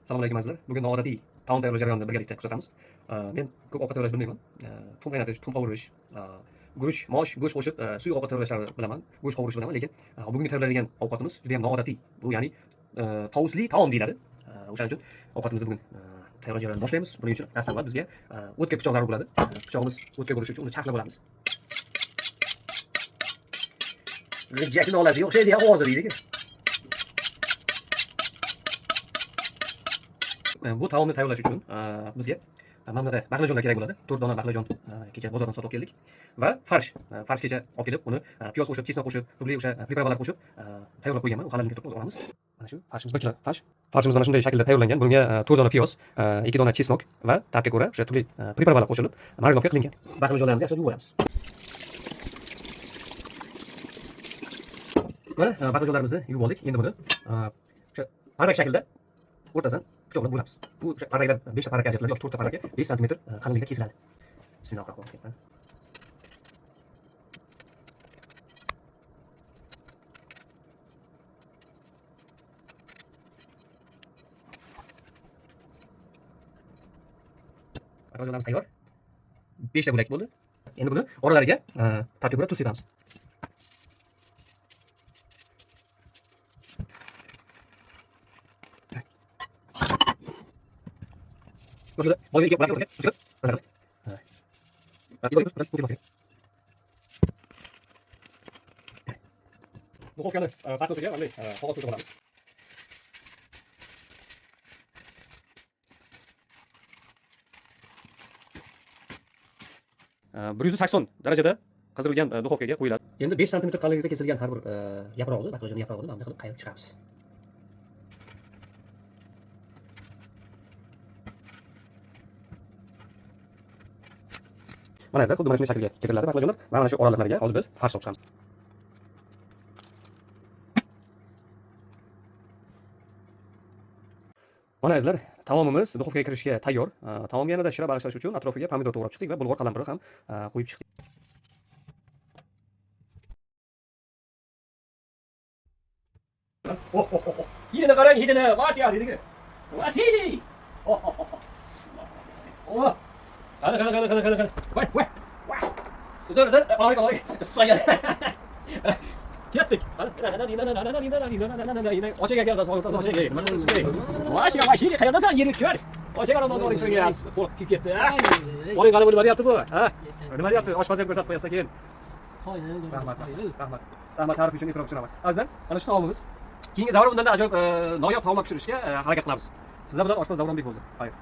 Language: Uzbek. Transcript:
Assalomu alaykum azizlar. Bugun noodatiy taom tayyorlash jarayonini birgalikda kuzatamiz. Men ko'p ovqat tayyorlash bilmayman. Tuxum qaynatish, tuxum qovurish, guruch, mosh, go'sht qo'shib suyuq ovqat tayyorlashlarni bilaman, go'sht qovurishni bilaman, lekin bugungi tayyorlaydigan ovqatimiz juda ham noodatiy. Bu ya'ni tovusli taom deyiladi. O'shaning uchun ovqatimizni bugun tayyorlash jarayonini boshlaymiz. Buning uchun dastlab bizga o'tkir pichoq zarur bo'ladi. Pichog'imiz o'tkir bo'lishi uchun uni charxlab olamiz. G'ijjakni olasiga o'xshaydi ovozi deydi. Bu taomni tayyorlash uchun bizga mana bunaqa baqlajonlar kerak bo'ladi. 4 dona baqlajon kecha bozordan sotib olib keldik va farsh, farsh kecha olib kelib, uni piyoz qo'shib, chesnok qo'shib, turli o'sha приправа lar qo'shib tayyorlab qo'yganman. U холодильник ka turib olamiz. Mana shu farshimiz 1 kilo farsh. Farshimiz mana shunday shaklda tayyorlangan. Bunga 4 dona piyoz, 2 dona chesnok va ta'bga ko'ra o'sha turli приправа lar qo'shilib, marinovka qilingan. Baqlajonlarimizni yaxshilab yuvib olamiz. Mana baqlajonlarimizni yuvib oldik. Endi buni o'sha parrak shaklda o'rtasidan pichoq bilan bo'lamiz. Bu o'sha parraklar 5 ta parrakka ajratiladi yoki 4 ta parrakka 5 sm qalinlikda kesiladi. Bismillahirrohmanirrohim. Baqlajonlarimiz tayyor. 5 ta bo'lak bo'ldi. Endi buni oralariga ta'bga ko'ra tuz sepamiz. Mana shunda boyagi ikki bo'lakka tuz sepib, mana qilib. Duxovkani platnosiga mana bunday qog'oz to'shab olamiz. 180 darajada qizirilgan duxovkaga qo'yiladi. Endi 5 sm qalinlikda kesilgan har bir yaprog'ini, baqlajon yaprog'ini mana bunday qilib qayirib chiqamiz. Mana azizlar, xuddi mana shunday shaklga keltiriladi baqlajonlar va mana shu oraliqlarga hozir biz farsh solib chiqamiz. Mana azizlar, taomimiz duxovkaga kirishga tayyor. Taomga yanada shira bag'ishlash uchun atrofiga pomidor to'g'rab chiqdik va bulg'or qalampiri ham qo'yib chiqdik. Oh oh oh. Hidini qarang, hidini. Vasya deydi. Vasiliy. Oh oh oh. Oh. Qani qani qani qani qani qani. Voy voy. Voy. Uzr uzr, oling oling. Issiq. Ketdik. Ochak aka, ochak aka. Vasya, Vasiliy, qayerdasan? Yerga tushar. Ochak aka, oling shunga. Qo'l kiyib ketdi. Oling qani bu nima deyapti bu? Ha? Nima deyapti? Oshpaz ham ko'rsatib qo'yasiz keyin. Rahmat. Rahmat. Rahmat ta'rif uchun, e'tirof uchun rahmat. Azizlar, mana shu taomimiz. Keyingi safar bundan ajoyib noyob taomlar pishirishga harakat qilamiz. Sizlar bilan oshpaz Davronbek bo'ldi. Xayr.